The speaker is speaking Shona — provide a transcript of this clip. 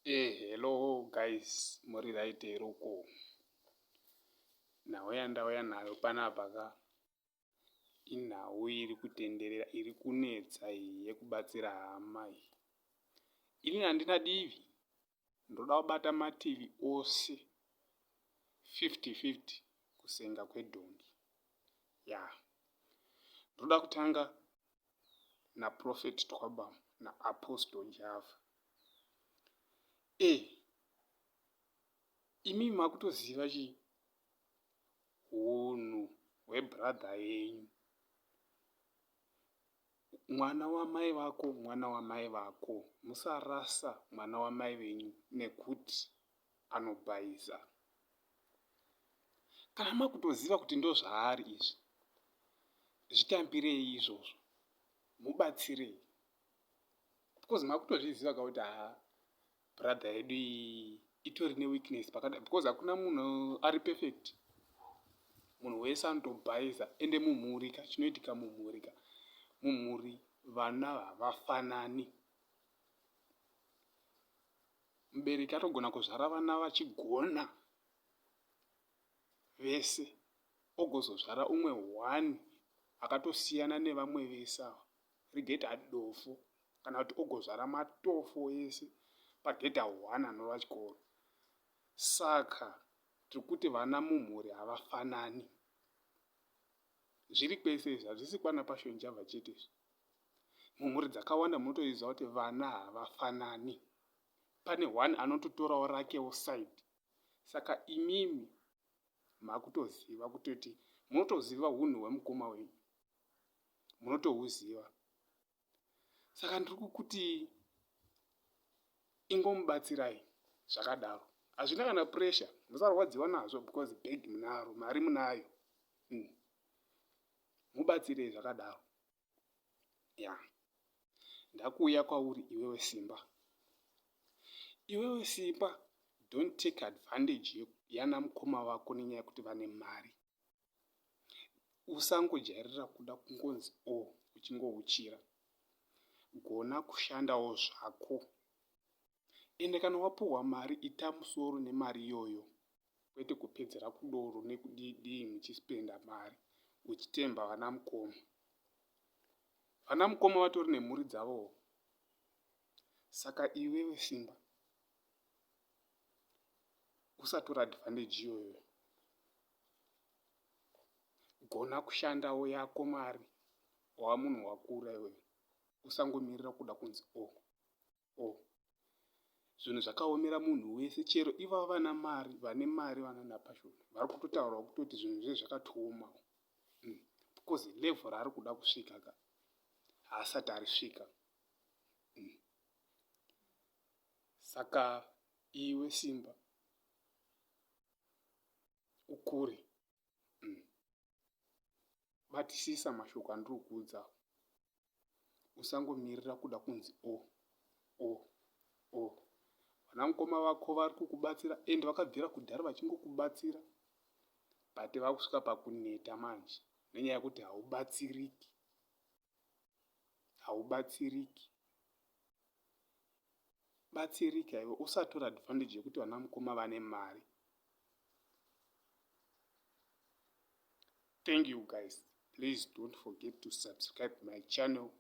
Hello guys, muri right here uko? Nhau yandauya nayo panapa ka inhau iri kutenderera iri kunetsa iyi yekubatsira hama iyi. Ini handina divi, ndoda kubata mativi ose 50-50 kusenga kwedhongi. Ya, ndoda kutanga naProphet Twabam naApostle Java. E, imi makutoziva chii hunhu hwebrother yenyu. Mwana wamai vako mwana wamai vako, musarasa mwana wamai venyu nekuti anobhaiza. Kana makutoziva kuti ndozvaari izvi, zvitambirei izvozvo, mubatsirei. Because makutozviziva ka kuti haa brother yedu iyi itori neweakness pakadai, because hakuna munhu ari perfect. Munhu wese anotobhaiza, ende mumhuri ka, chinoitika mumhuri ka, mumhuri vana havafanani. Mubereki atogona kuzvara vana vachigona vese, ogozozvara umwe one akatosiyana nevamwe vese ava, rigeta dofo, kana kuti ogozvara matofo ese pageta one anorova chikoro. Saka tiri kuti vana mumhuri havafanani. Zviri kwese izvi, hazvisi kwana Passion Java chete izvi. Mumhuri dzakawanda munotoziva kuti vana havafanani. Pane one anototorawo rakewo side. Saka imimi makutoziva kutoti munotoziva hunhu hwemukoma wenyu, munotohuziva. Saka ndiri kukuti ingomubatsirai zvakadaro, hazvina kana pressure, musarwadziwa nazvo because bag munaro, mari munayo. Mubatsirei zvakadaro. Ya, ndakuuya kwauri iwewe Simba. Iwewe Simba, don't take advantage yana mukoma vako nenyaya yekuti vane mari. Usangojairira kuda kungonzi o uchingouchira. Gona kushandawo zvako. Ende kana wapuhwa mari, ita musoro nemari iyoyo, kwete kupedzera kudoro nekudii muchispenda mari uchitemba vana mukoma. Vana mukoma vatori nemhuri dzavowo. Saka iwewe Simba, usatora advantage iyoyo. Gona kushandawo yako mari, wava munhu wakura iwewe. Usangomirira kuda kunzi o o. Zvinhu zvakaomera munhu wese, chero ivava vana mari, vane mari vana Passion vari kutotaurawo kutoti zvinhu zvese zvakatoomawo. Because level raari kuda kusvika ka haasati arisvika. Saka iwe Simba ukure. Batisisa mashoko andiri kukuudza. Usangomirira kuda kunzi o o o. Vana mukoma vako vari kukubatsira, ende vakabvira kudhara vachingokubatsira, but vakusvika pakuneta manje nenyaya yekuti haubatsiriki. Haubatsiriki. Batsirika iwe, usatora advantage yekuti vana mukoma vane mari. Thank you guys. Please don't forget to subscribe my channel.